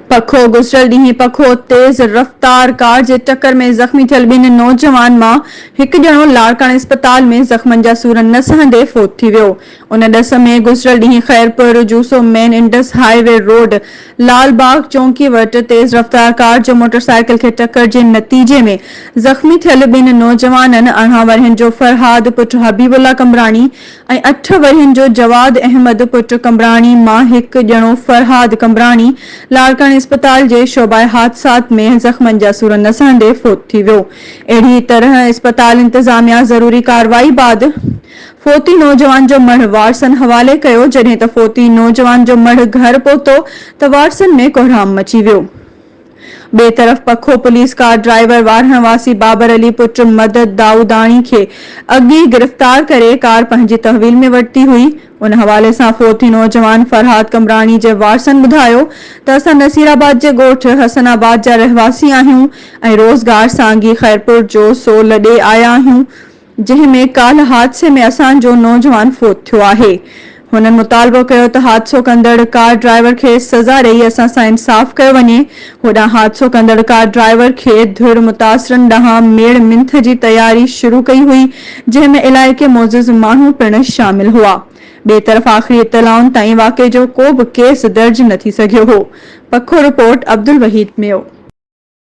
پکو، گذريل ڏينهن پکو تيز رفتار ڪار جي ٽڪر ۾ زخمي ٿيل ٻن نوجوان مان هڪ ڄڻو لاڙڪاڻي اسپتال ۾ زخمن جا سور نه سهندي فوت ٿي ويو. ان ڏس ۾ گذريل ڏينهن Khairpur Joso main Indus highway road Lal Bagh چونڪي وٽ تيز رفتار ڪار جو موٽرسائيڪل کي ٽڪر جي نتيجي ۾ زخمي ٿيل ٻن نوجوانن 18 ورهين جو فرهاد پٽ حبيب الله قمبراڻي ۽ اٺ ورهين جو جواد احمد پٽ قمبراڻي مان هڪ ڄڻو فرهاد قمبراڻي لاڙڪاڻي اسپتال جي شعبه حادثات ۾ زخمن جا سور نه سهندي فوت ٿي ويو. اهڙي طرح اسپتال انتظاميا ضروري ڪارروائي بعد فوتي نوجوان جو مڙهه وارثن حوالي ڪيو جڏهن ته فوتي نوجوان جو مڙهه گهر پهتو ته وارثن ۾ ڪهرام مچي ويو. ٻئي طرف پکو پوليس ڪار ڊرائيور وارهڻ واسي بابر علي پٽ مدد دائوداڻي کي اڳ ئي گرفتار ڪري ڪار پنهنجي تحويل ۾ ورتي هئي. ان حوالي سان فوتي نوجوان فرهاد قمبراڻي جي وارثن ٻڌايو ته اسان نصيرآباد جي ڳوٺ حسن آباد جا رهواسي آهيون ۽ روزگار سانگي خيرپور جو سو لڏي آيا آهيون جنهن ۾ ڪالهه حادثي ۾ اسان جو نوجوان فوت ٿيو آهي. هنن مطالبو ڪيو ته حادثو ڪندڙ ڪار ڊرائيور کي سزا ڏئي اسان سان انصاف ڪيو وڃي. هوڏانهن حادثو ڪندڙ ڪار ڊرائيور کي ڌر متاثرن ڏانهن ميڙ منٿ جي تياري شروع ڪئي هئي جنهن ۾ علائقي معزز ماڻهو پڻ شامل هئا. ٻئي طرف آخري اطلاعن تائين واقعي جو ڪو به ڪيس درج نه ٿي سگهيو هو. پکو رپورٽ، عبدالوحيد ميو.